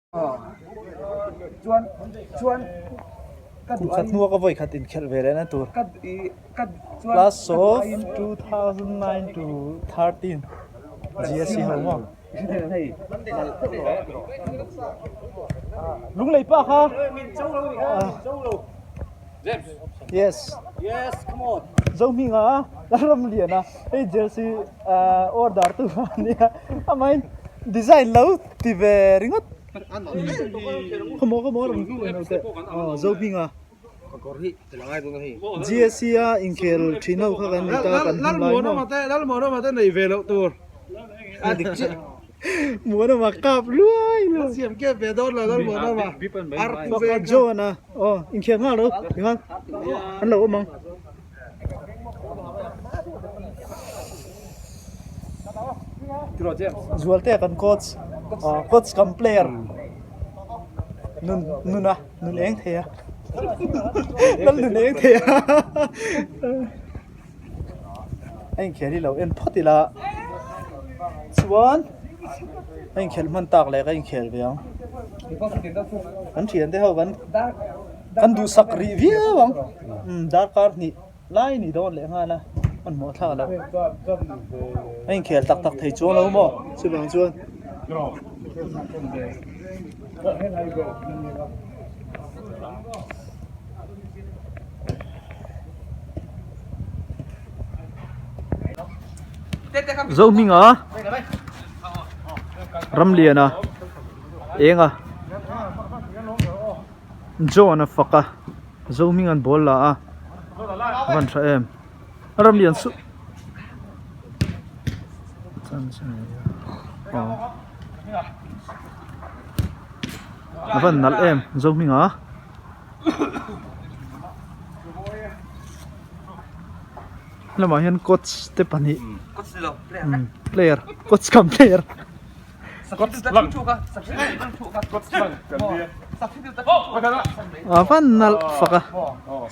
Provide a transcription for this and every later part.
Kum khat hnua ka vawi khat inkhelh ve lehna tur class of 2009 to 13 GSC ho maw Lunglei pa kha Yes Zohminga Lalramliana hei jersey order tu ania amahin design lo ti ve ringawt khawmaw khawmaw rawn en teh aw Zohminga GSC a inkhel thin ho kha kan ni ta kan hmu lai maw Lalmuanawma te nei ve loh tur a dik chiah Muanawma kap luai luai siam kep ve dawn lo Lalmuanawma Faka John a aw inkhel nghal ro tinga an lo awm ang. Zualte kan coach ah coach kan player nun nun a nun eng thei a lal nun eng thei a a inkhel hi lo en phawt ila chuan a inkhel hman tak leh ka inkhel ve ang kan thiante ho kan Kan duhsak rih viau ang. Umm darkar hnih lai ni dawn leh nghal a, hmanhmawh thlak loh. A inkhel tak tak thei chuang lo maw? Chuvang chuan. Zohminga Ramliana Enga. John a fak a Zohming an ball la a a van tha em a ram lian suh aw a van nalh em Zohming a. Lamah hian coach te pahnih player coach kam player. A van nalh fak a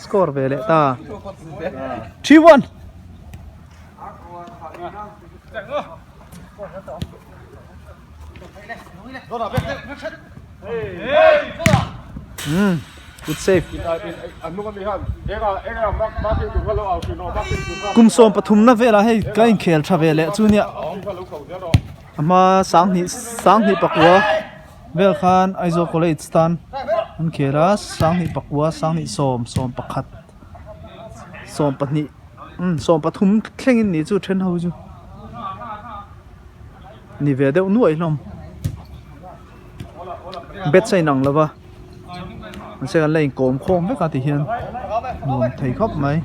score ve leh ta 3-1 Hmm good save kum 13 na velah hei ka inkhel tha ve leh chu nia. A hma sanghnih sanghnih pakua vel khan Aizawl college tan an khel a sanghnih pakua sanghnih sawm sawm pakhat 12 umm 13 thlengin nih chu then ho chu ni ve deuh nuaih hlawm bat a inang lo va mahse kan la inkawm khawm vek a ti hian nuam thei khawp mai.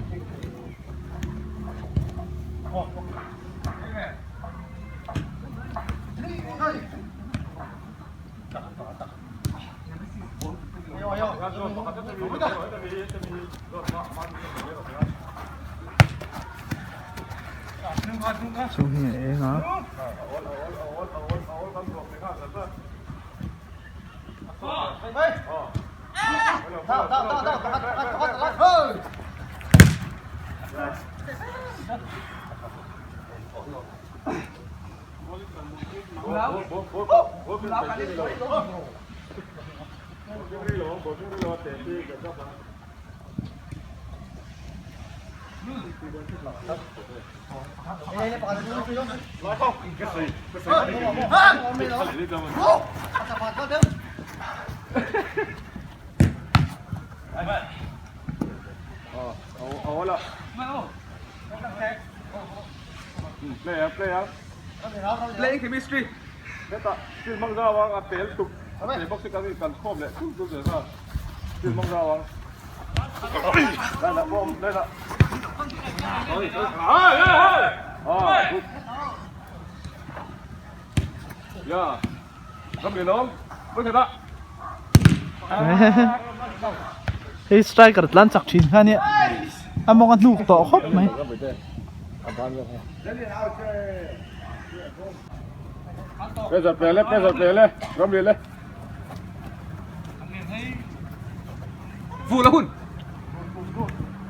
Chu hi a eng a. Playing chemistry hetah thil hmang zau ang a tel tuk a tel bawk si kan kan khawm leh thul thul zel kha thil hmang zau ang line ah pawh line ah ah good ya ram lian awm pawi khat ah Hei striker tlan chak thin kha nia a mawng a hnuk tawh khawp mai. Pressure pe le pressure pe le ram lian le Vu la hun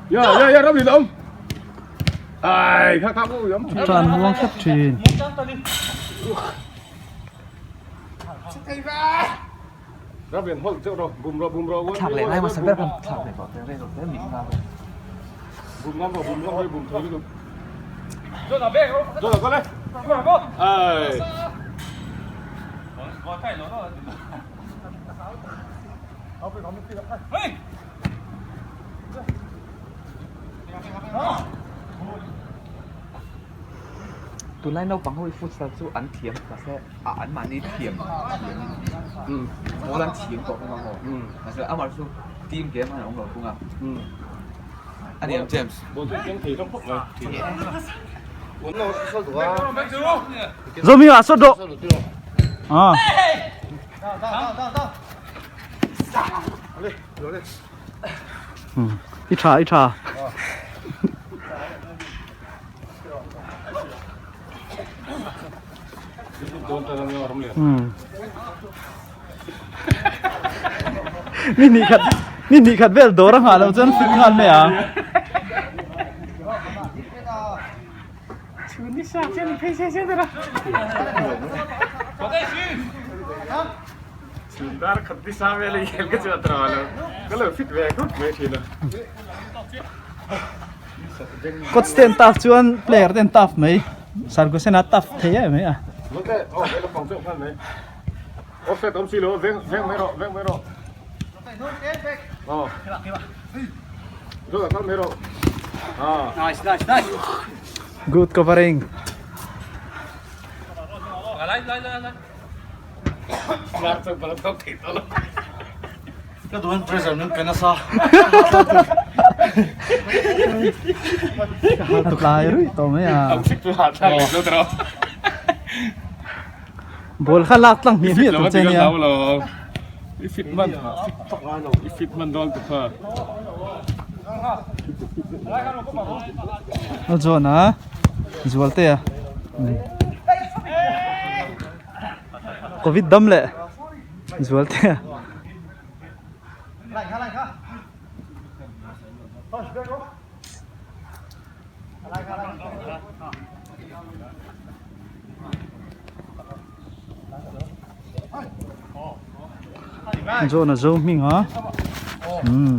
Ya ya ya ram lian awm Ai kha kha mu yam Tlan muang khawp thin. Thlak leh ngai hmasa ber khan thlak leh tawh teh rei lo teh mit nga vel. Tunlai naupang ho hi futsal chu an thiam mahse a an mahni thiam thiam in ball an thiam tawh thung a maw mahse amah chu team game an awm lo thung a a ni ang James. Zomi ah sawt rawh ah. I tha i tha. Ni hnih khat ni hnih khat vel dawr a nghah loh chuan fit nghal mai ang. Coach te an tough chuan player te an tough mai Sargusen a tough thei em mai a. Good covering. Ka duh an pressure min pe nasa. A tlai ruih tawh mai a. Ball kha lak tlang hmiah hmiah tur che nia. I fit man i fit man dawn tu kha. A zawn a Zualte a. Covid dam leh Zualte a. Zawn a zo hming a. Umm.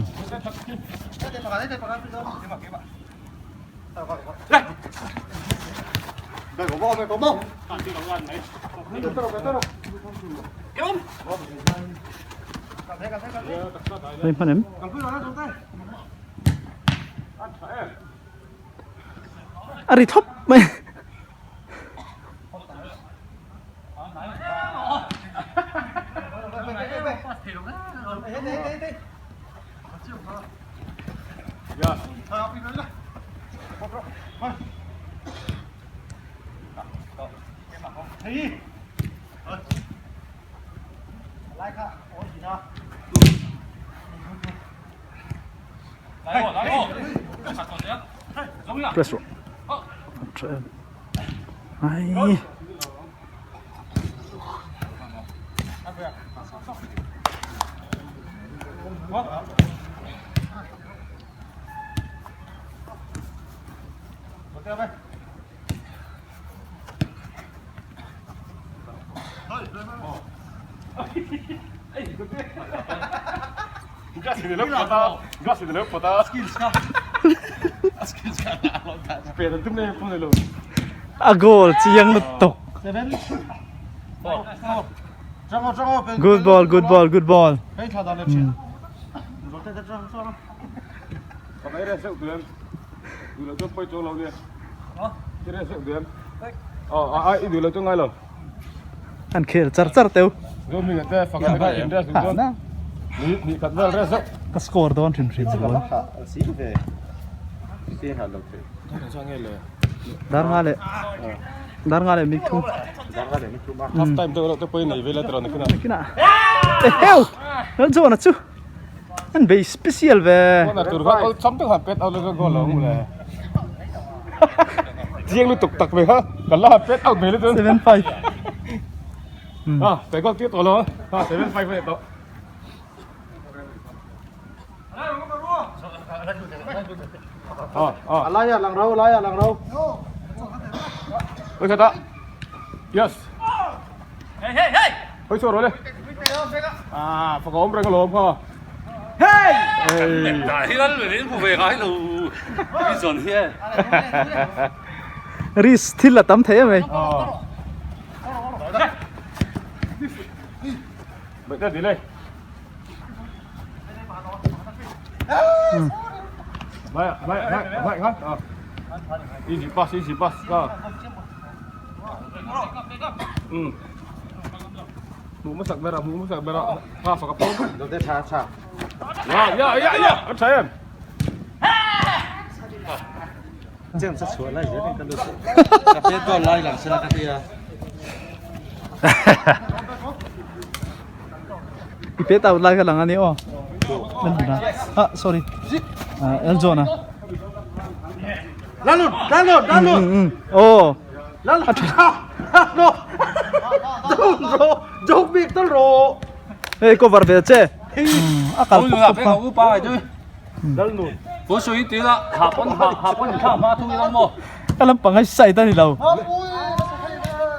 Hei hman em? A ri thawp mai. Press rawh. Tha em. Ai. A goal chiang lutuk. Good ball, good ball, good ball. An khel char char teu. Ka score dawn hrim hrim ball. Dar nga leh dar nga leh mit thu. Half time deuh reuh te pawhin nei vel a tirawn a khinah. Eheu! Lalzawna chu an bei special ve. Corner tur kha awlsam tak han pet out leh goal lo hmu le. Chiang lutuk tak ve kha kan la han pet out mai le chuan. 7-5. Ah, pe goal tir tawh lo a. Ah, 7-5 a ni tawh. Ah, ah. Alai ah lang rau, alai ah lang rau. Oi khat ah. Yes. Hey hey hey. Hoi so ro le. À, phải có ông rừng lộn không? Risk thil a tam thei a mai. Vậy ta đi đây. Lại, lại, lại, lại không? Easy pass, easy pass. Ừ. Mũ mất sạc bera, mũ mất sạc bera. Ha, phải gặp ông. Đầu tiên cha cha. Ya, ya, ya, ya. Anh thấy em. James a chhuah lai zel in ka lut. Ka pet goal lai lang sela ka ti a. I pet out lai kha lang a ni aw. Ah, sorry. Ah, Eljon a. Lalun, Lalun, Lalun. Aw. Lalun. Lalun. Lalun ro, jok bik tal ro. Hei cover ve che. A kal pawp pawp kha. Ka lampang ai side a ni lo.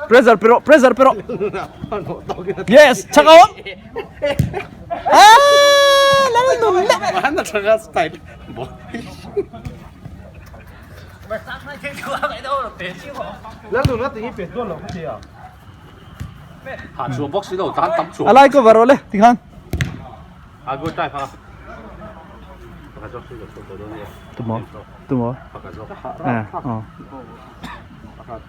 Pressure pe rawh, pressure pe rawh. Yes, chak awm. Ah, Lalnun le. A lai cover rawh le tikhan. Tumaw tumaw eh aw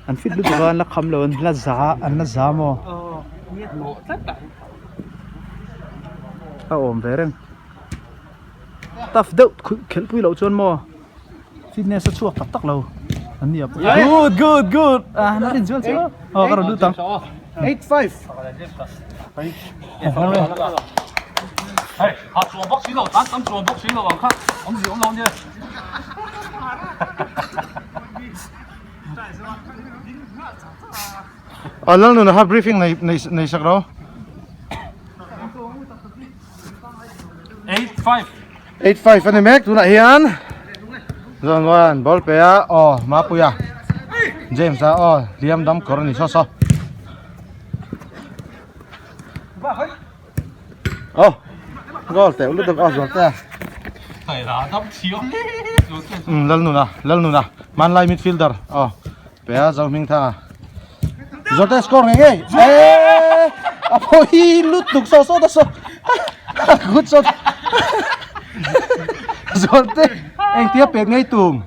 an fit lutuk a an la kham lo an la za an la za maw a awm ve reng tough deuh khelh pui loh chuan maw fitness a chhuak tak tak lo an ni a good good good ah na rin chuan chu aw ka rawn lut ang. 85. Aw Lalnuna kha briefing nei nei nei sak ro. 85. 85 ani mek tunah hian Zone 1 ball pe a aw Mapuia James a aw hliam dam kawr ani saw saw. Aw goal teuh lutuk aw zual te a. Um Lalnuna Lalnuna hmanlai midfielder aw pe a Zohmingthanga. Zual te score ngei ngei eee a phawi lutuk saw saw ta saw good shot Zual te engtia pek ngei tum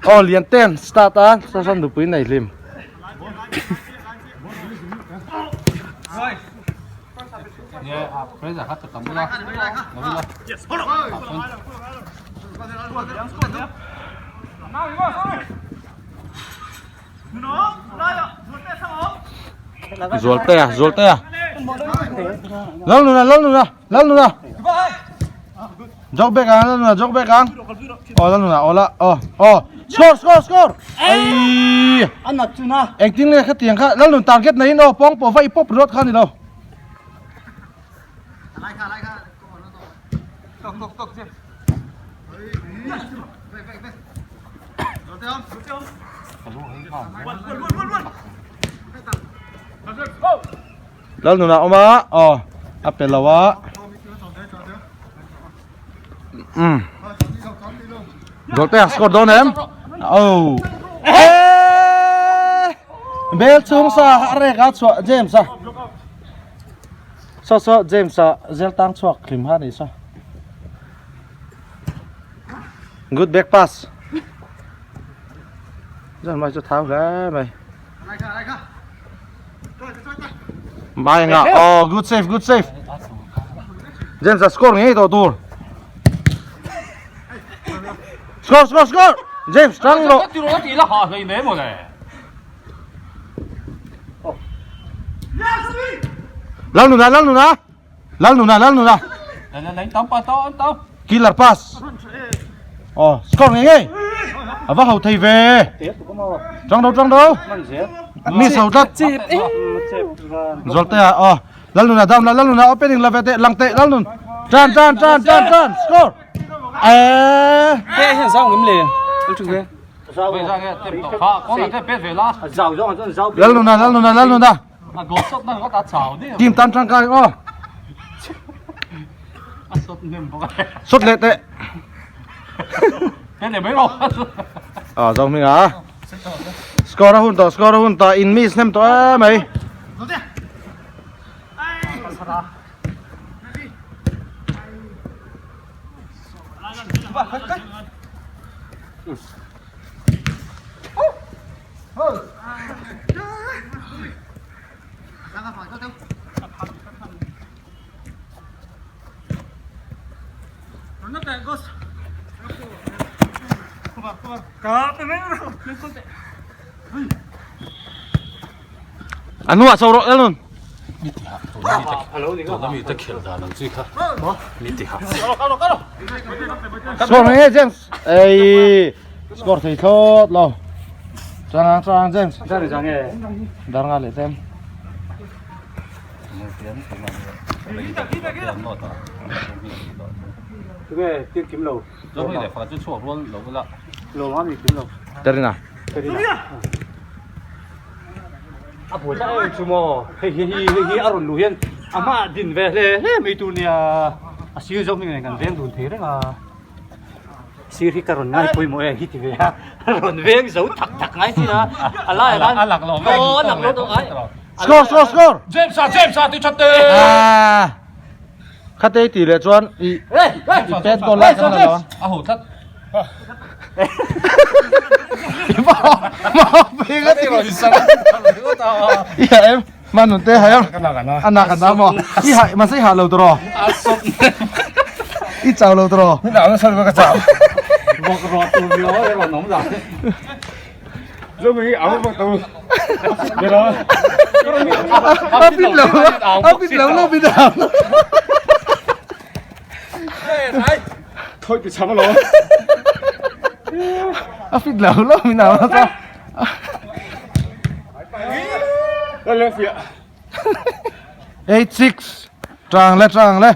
aw lian ten start a saw saw nupui nei hlim. Zualtea Zualtea Lalnuna Lalnuna Lalnuna Jog back ang Lalnuna jog back ang Aw Lalnuna aw la aw aw Score score score Ai Engtin nge khatiang kha Lalnun target neiin aw pawng pawh va i pawp ringawt kha a ni lo. Lalnun a awm a aw a pe lo a umm Zawltea score dawn em oh eeeee bel chhung sa a rek a chhuah James a. Saw saw James a zel tang chhuak hlim ha ni saw. Good back pass. Zan mai chu thau hle mai. Mai nga. Oh, good save, good save. James a score ngei tawh tur. Score, score, score. James tang rawh. Lalnuna Lalnuna Lalnuna Lalnuna Killer pass Oh score ngei ngei A va ho thei ve Trang đâu trang đâu Mi sầu tlat Zualte ah oh Lalnuna down la Lalnuna opening la ve teh lang teh Lalnun Tran tran tran tran tran score Eee Lalnuna Lalnuna Lalnuna Team tan tangkai aw Sut leh teh Ờ zo hming a Score a hun tawh score a hun tawh in miss hnem tawh em mai A hnuah chho rawh Lalnun. Score mai nge James. Ei score thei thlawt lo. Chang chang James. Dar nga leh tlem. Terina. A buai tak em chu maw hei hi hei hi a rawn luh hian a hmaah din ve hle hle mai tur nia a sir zawk hming nen kan veng dun thei reng a sir hi ka rawn ngai pawimawh e hi ti ve a rawn veng zo tak tak ngai si a a laiah khan a lak lo a lak lo tawh ngai Score score score James a James a ti that te ah khate ti leh chuan i i pet goal lai kan la lo a ho tlat Man te hai a na kan na mo i hai ma sei ha lo tro i chau lo tro ni na sar ka chau bok ro tu mi o ro nom la zo mi áo ba tu de lo a pit lo a pit lo lo pit lo Thôi thì chấm lo. A fit lo lo min nào nó sao? Lên lên phía. 8 6 Trang le trang le.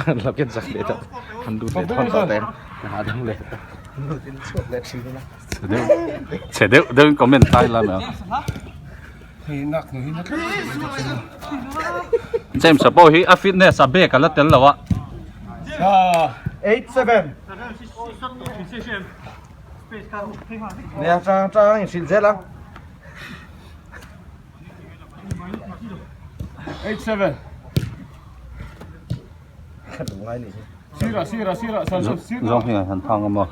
Lo ken sak le ta. Han du le thon ta tem. Ha dang le. Nu tin chuak le thin na. Che deuh deuh comment tai la na. James a pawh hi a fitness a bag a la tel lo a. 8 7 Nia trang trang in hrilh zel ang. 8 7 Ka duh ngai ni hi. Sira sira sira sir sir. Zawng hi han thang a maw.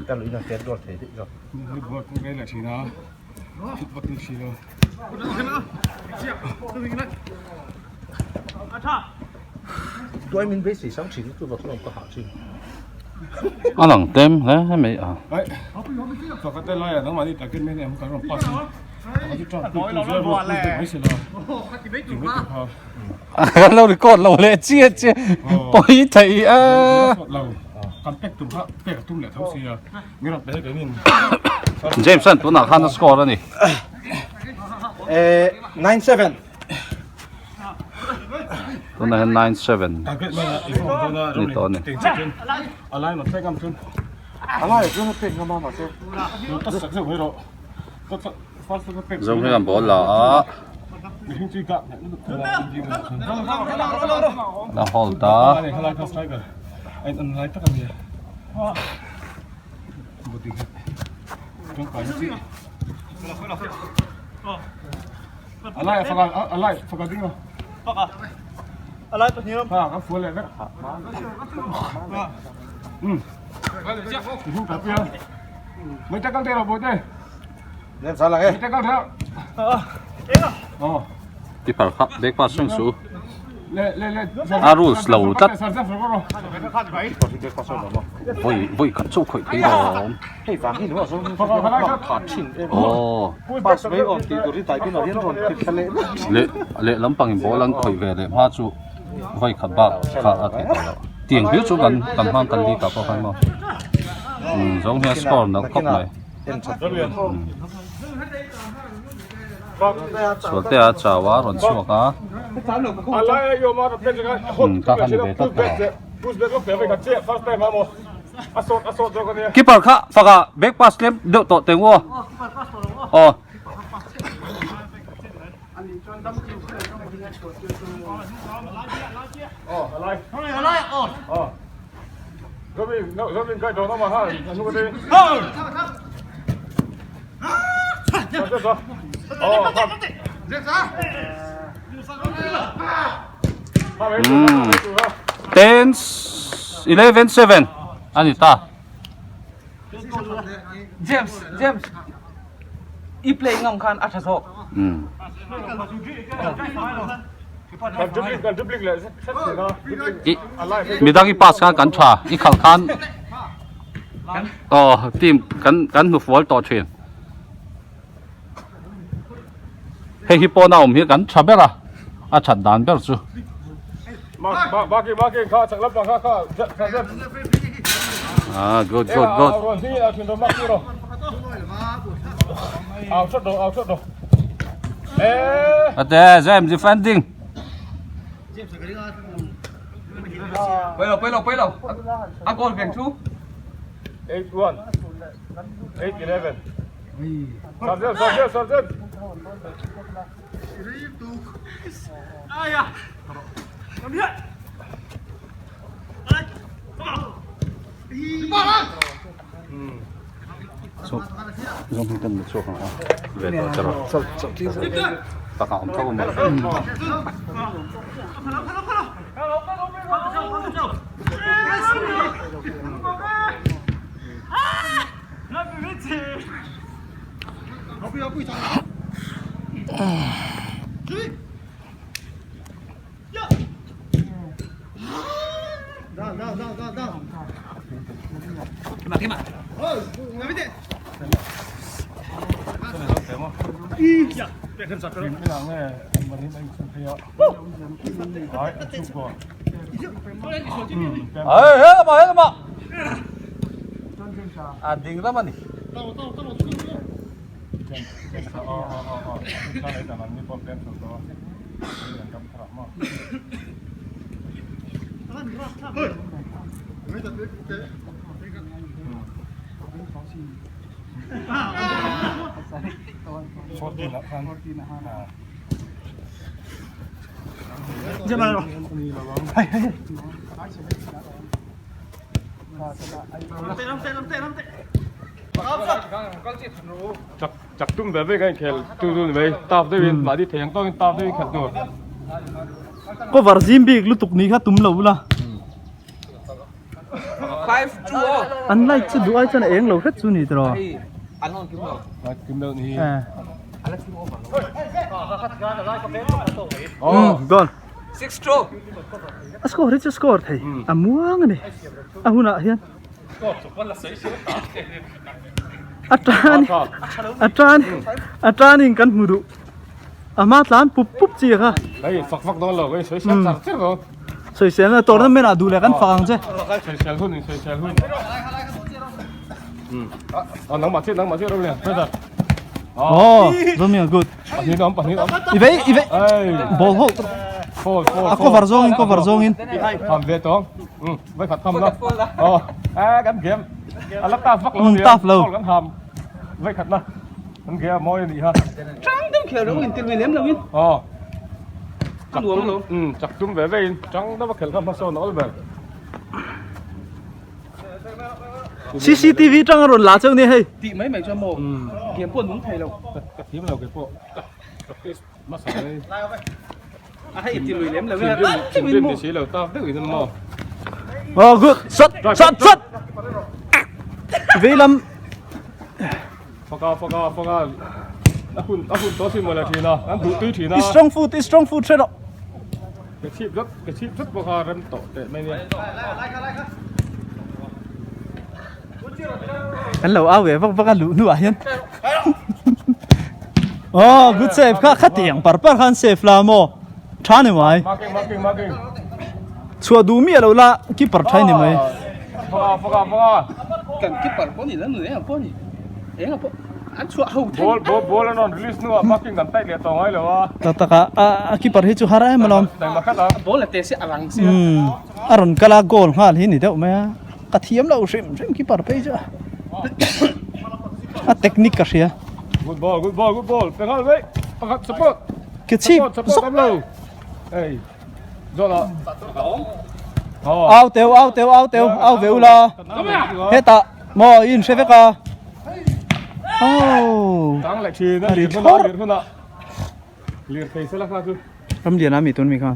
Ka lui na fet goal thei daih zawk. Ni ball kan kai leh thin a. Fit vak in thin a. Tuai min beisei sang thin chu va thawm ka hah thin. A lang tlem hle mai a. Ai. Pakhat te lai a nangmah ni takin min em kan rawn pass a. Pakhat chu tang tu tu zel ruak tu te mai sela. Ti mai tur kha. Kan lo record lo leh chiah chiah pawi thei a. Lo kan pek tum kha pek a tum leh tho sia. Min rawn pe hei keinin. James an tunah khan a score a ni. Eh 9 7. Tunah hian 9 7 Target man a i awm dawn a ni tawh a ni. Teng chiah chuan a line rawn pek ngam chuan. A lai chuan a pek ngam a mahse. Lo ta sak zeuh mai rawh. Zawng hian ball la a. La hold a. Nem sa lang e. Ti phar kha breakfast reng su. A rules lo tlat. Vawi vawi khat chu khawih thei lo. Hei vang hi nuah zawng tha thin em. Aw. Pass mai awm tih tur hi tai pinah hian rawn thil thla leh leh. Leh leh lampang in ball an khawih ve leh hma chu vawi khat bak kha a thei tawh lo. Tiang hlir chu kan kan hmang kan league ah pawh khan maw. Umm zawng hian score nalh khawp mai. Sualte a chau a rawn chhuak a. Ka kha ni ve tlat tawh. Keeper kha faka back pass tlem deuh tawh teng u aw. Aw. 10 11 7 a ni ta. James James i play ngam khan a tha zawk. Midang i pass khan kan tha i khalh khan aw team kan kan hnufual tawh thin. Hei hi pawna awm hi kan tha ber a a that dan ber chu. Ah good good good. Ate James defending. Pui lo pui lo pui lo a goal veng chu. 8 1 8 11 Sarjan Sarjan Sarjan Zawng hi kan la chhuak ang a ve tawh che rawh taka awm tho mai. Hey, hey, lama, hey, lama. A ding lam a ni. Chak tum ve ve ka inkhel tu tu ni mai taf deuhin mahni thei ang tawkin taf deuhin khelh tur. Cover zim bik lutuk ni kha tum lo la. An light chu duh ai chuan a eng lo hret chu ni tiraw. Light kim deuh ni hi. Goal. A score hi chu score thei a muang a ni a hunah hian. A tan a tan a tanin kan hmu duh a hma tlan pup pup chi kha. Hei fak fak dawn lo hei sawisel char char dawn. Sawisel na tournament ah duh leh kan fak ang che. Sawisel hun in sawisel hun. Ah nangmah chiah nangmah chiah Romlian brother. Oh Romlian good. Pahnih awm pahnih awm. I vei i vei ball hold. Foul foul. A cover zawngin cover zawngin. Tham ve tawng. Vai khat tham la. Oh a kan game. A la taf vak lo nia. Taf lo. Foul kan ham. Vai khat la. Kan game mawi a nih ha. Tang deuh khel rawng in tir mai lem lo in. Oh. A nuam lo. Chak tum ve ve in tang deuh a khel kha hmasawn a awl ber. CCTV tang a rawn la cheu nia hei. Tih mai mai chuan maw game pawh nung thei lo. Ka thim lo kei pawh. Practice hmasa mai. A hei ti lui lem lo in. Thinrim ni si lo tak deuh in maw. Oh good shot shot shot. Veilam. Faka faka faka. A hun a hun tawh sin mawle thin a. An duh tui thin a. I strong foot i strong foot hre rawh. Ka chhip zat ka chhip zat bawk a rem tawh teh mai nia. Kan lo au ve vak vak a luh hnuah hian. Oh good save kha kha tiang par par khan save la maw tha ni mai. Marking marking marking. Chhuah duh miah lo la keeper tha ni mai. Faka faka faka. Kan keeper pawh ni la nu eng pawh ni. Eng pawh. Ball ball ball an rawn release hnuah marking kan tight leh tawh ngai lo a. Tak tak a a keeper hi chu har em alawm. Taima khat a. Ball a te si a rang sia. Umm a rawn kal a goal nghal hi ni deuh mai a. Ka thiam lo hrim hrim keeper phei chu a. A technique ka hria. Good ball good ball good ball pe nghal mai. Pakhat support. Ke chhip Support support awm lo. Ei. Zawh lah. Au teu au teu au teu au ve ula. Hetah maw i inhre vek a. Oh. Tang leh thin a A ri lir thlawr. huna lir huna. Lir thei sela kha chu. Ramliana mi tun mi kha.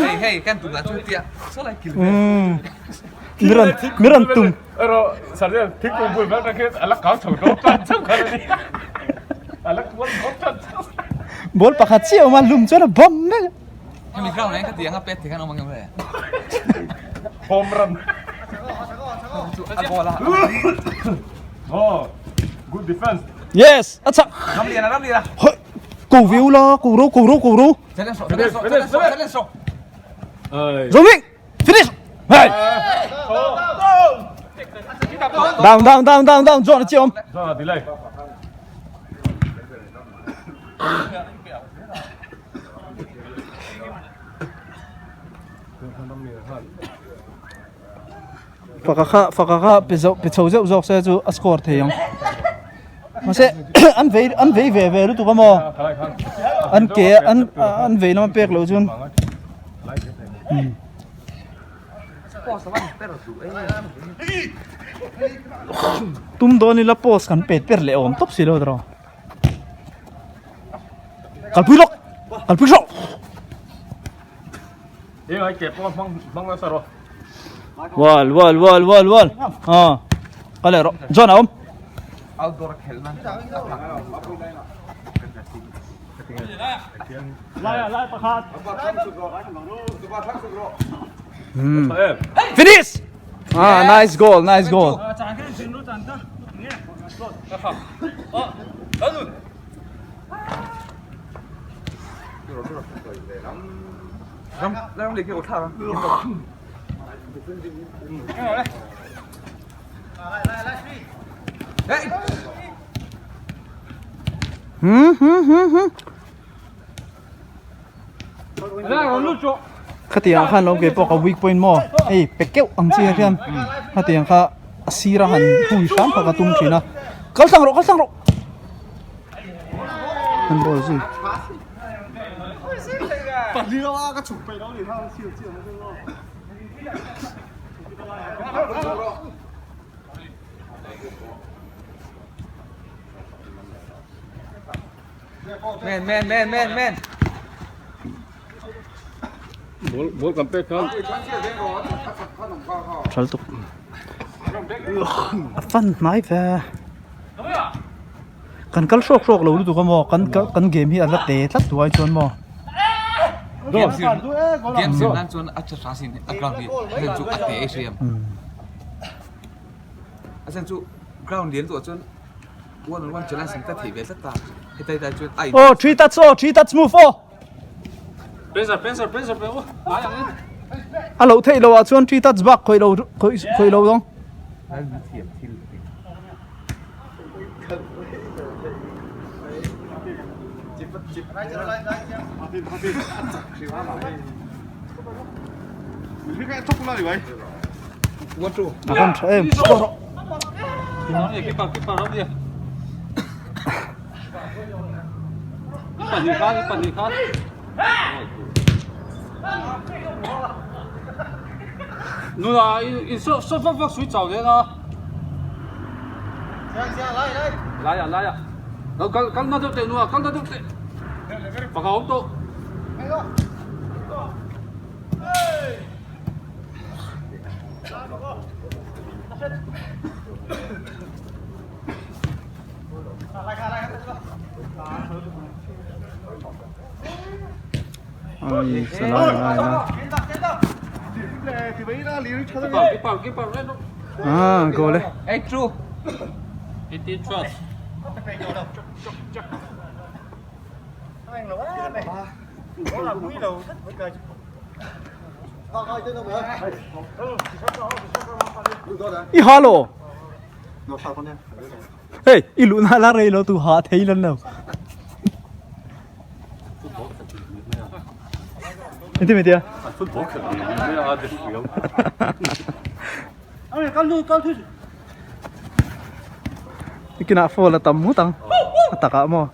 Hei hei kan tum lah chu tia saw lai kil Miran miran tum. Ero sarjan thingkung bul vel atang khian a la kang chho dawn tan chauh khan a ni. A la kual dawn tan chauh. Ball pakhat chiah awm a lum chuan a bawm vek. Hemi ground ah hian ka ti ang a pet thei khan awm ang em le. Home run. Chu a goal a. Oh, good defense. Yes, a chak. Ramliana Ramliana. Hoi, ko view la, ko ro ko ro ko ro. Challenge rawh, challenge rawh, challenge rawh, challenge rawh. Zomi, finish. Hey. Down down down down down, John a chiah awm. John a delay. Faka kha faka kha pe zo pe chho zeuh zawk se chu a score thei ang mahse an vei an vei ve ve lutuk a maw an ke an an vei lama pek loh chuan tum dawn ila post kan pet per leh awm tawp si lo tawh. Kalpui lawk! Kalpui rawh! Eng ai ke pawh hmang hmang nasa rawh. Wal wal wal wal wal. Ha. Kal leh rawh. John a awm. Outdoor khelh nan. Finish! Ah, nice goal, nice goal. Hmm hmm hmm hmm. Khatiang khan lo ke pawh ka weak point maw hei pe keuh ang chi hian khatiang kha a sir a han hui hram kha ka tum thin a kal tlang rawh kal tlang rawh han ball zui Men men men men men. Ball ball kan pek khan. Thal tuk. A fan hnai ve. Kan kal hrawk hrawk lo lutuk a maw kan kan game hi a la te tlat duai chuan maw. Game zir game zir nan chuan a tha tha sin a ground hi a zen chu a te e hriam. A zen chu ground lian tawh chuan One on one challenge in ka thei ve tlat ta. Hetai tai chuan ai. Oh, three touch oh, three touch move oh. Pressure, pressure, pressure pe oh. Ai ang in. A lo thei lo ah chuan three touch bak khoi lo khoi khoi lo dong. A kan tha em. Ai, lai lai lai. À, goal đấy. Hey, true. 18 trust. I ha lo. Hei, i luhna la rei lo tu ha thei lan lo. Engtin mai tia? Nikinah phone a tam ngawt ang a takah maw.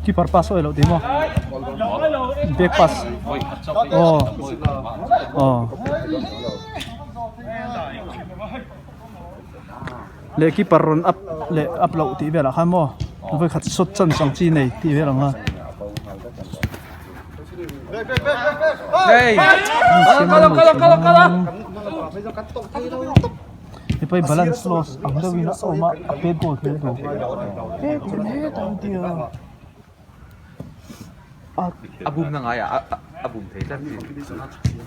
Keeper pass awi loh tih maw back pass aw aw leh keeper rawn up leh up loh tih velah khan maw vawikhat shot chance ang chi nei tih vel ang a. Hepai balance loss ang deuhin a awm a a pet goal thei a duh hetah an ti a a bum na ngai a a bum thei tlat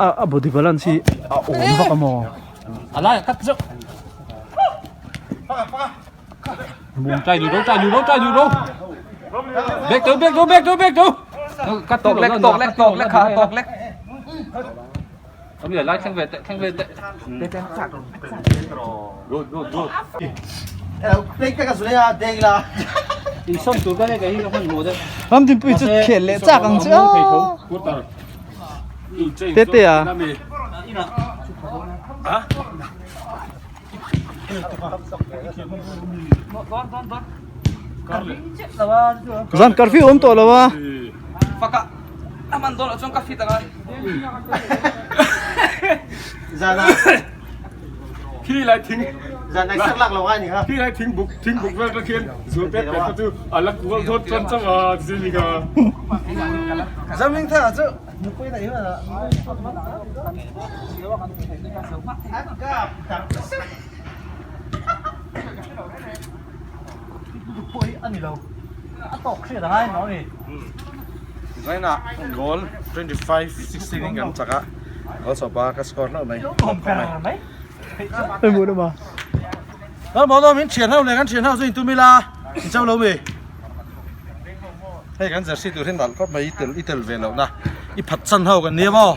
a a body balance hi a awm vak a maw a lai a cut zeuh mum trai du ro trai du ro trai du ro back to back to back to back to cắt tawk lek tawk lek tawk lek kha tawk lek Ông để like thang về tệ thang về tệ. Good good good. In song tur ka ne ka hi ka hman mu de. Ram din pui chu khel leh chak ang chu a. Te te a. Zan curfew awm tawh lo a. Faka aman dawn ah chuan ka fit anga. Khi lai thing zan ai sak lak lo ngai ni ha khi lai thing buk thing buk vel ka khian zu te pe chu ala kual thot chan chama zini ka Zaming tha chu Zaina goal 25 16 in kan chak a goal sawpa ka score hlauh mai Hei mu na ma. Kan mo min thian ho leh kan thian ho chu in tum ila in cho lo mi hei kan jersey tur hi nalh khawp mai i tel i tel ve loh na i phat chan ho kan nia maw.